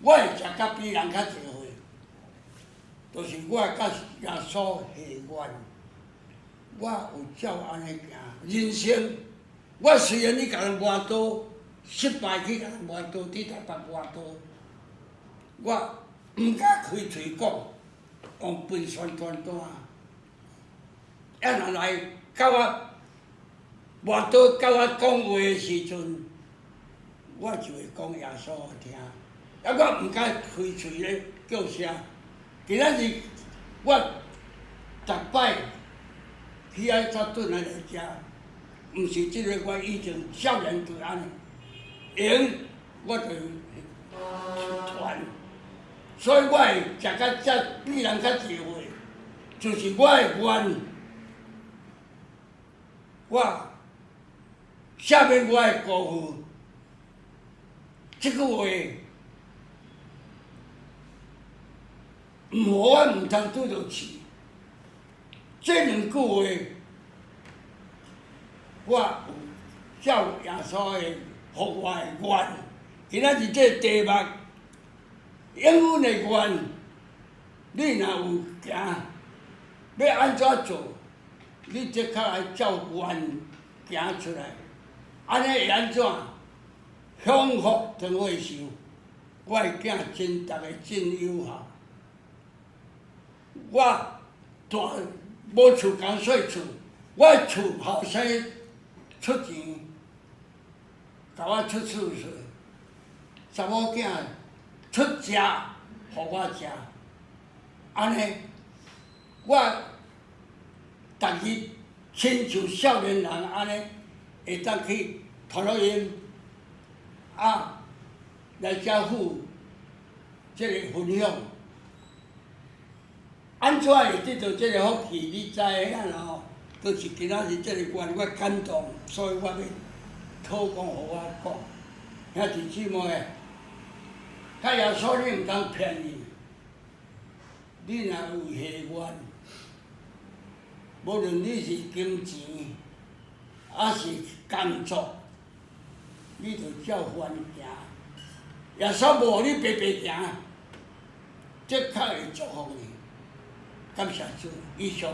我會食甲比人較濟歲，就是我佮耶穌還願，我有照按呢行。人生，我雖然去共人磨刀，失敗去共人磨刀，佇台北磨刀，我毋敢開喙講，用分宣傳單。啊，若來佮我磨刀，佮我講話的時陣，我就會講耶穌予聽。啊，我毋敢開喙咧叫聲。今仔日我逐擺去遐才轉來來遮，毋是這個我以前少年就按呢，閒我就傳，所以我會食甲遮比人較濟歲，就是我的願，我下面我的辜負，這句話。毋予我毋通拄著刺。這兩句話，我有照耶穌的予我的願。今仔日這個題目，永遠的願，你若有行，欲按怎做，你的確愛照願行出來。按呢會按怎？享福當歲壽，我的囝真逐个真友好。我大無厝共細厝，我厝後生出錢，共我出厝稅，查某囝出食，予我食，按呢，我逐日親像少年人按呢，會當去傳福音，啊，來遮赴這个分享。按怎會得著這个福氣？你知影吼？就是今仔日這个願，我感動，所以我欲討講予我講。兄弟姊妹，佮耶穌你毋通騙伊。你若有還願，無論你是金錢，抑是工作，你就照願行。耶穌無予你白白行，這較會祝福你。感謝主，以上。